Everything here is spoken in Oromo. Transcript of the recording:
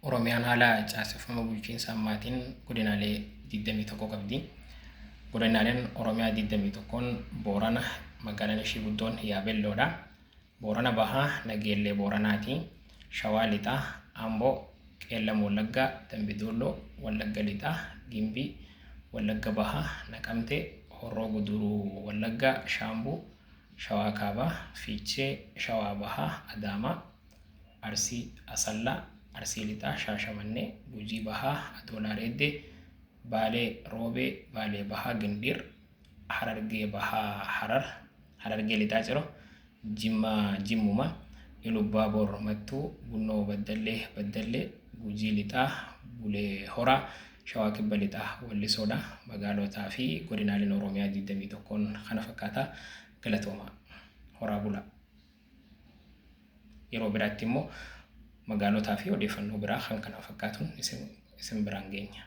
Oromiyaan haala caaseffama bulchiinsa ammaatiin godinaalee 21 qabdi. Godinaaleen Oromiyaa 21n Boorana, magaalaan ishii guddoon Yaabelloodha. Boorana Bahaa, Nageellee Booranaati. Shawaa Lixaa, Amboo, Qeellam Wallaggaa, Dambi Doolloo, Wallagga Lixaa, Gimbii, Wallagga Bahaa, Naqamtee, Horroo Guduruu Wallaggaa, Shaambuu, Shawaa Kaabaa, Fiichee, Shawaa Bahaa, Adaamaa, Arsii, Asallaa, Arsii Lixaa, Shaashamannee, Gujii Bahaa, Adoolaa Reeddee, Baalee Roobee, Baalee Bahaa, Gindhiir, Harargee Bahaa, Harar, Harargee Lixaa Ciro, Jimmaa, Jimmuma, Ilubbaaboor, Mattuu, Bunnoo Baddallee, Baddallee, Gujii Lixaa, Bulee Horaa, Shawaa Kibba Lixaa, Wallisoodha. Magaalotaa fi godinaaleen Oromiyaa 21n kana fakkaata. Galatoomaa. Horaa bulaa. Yeroo biraatti immoo magaalotaa fi odeeffannoo biraa kan kana fakkaatuun isin biraan geenya.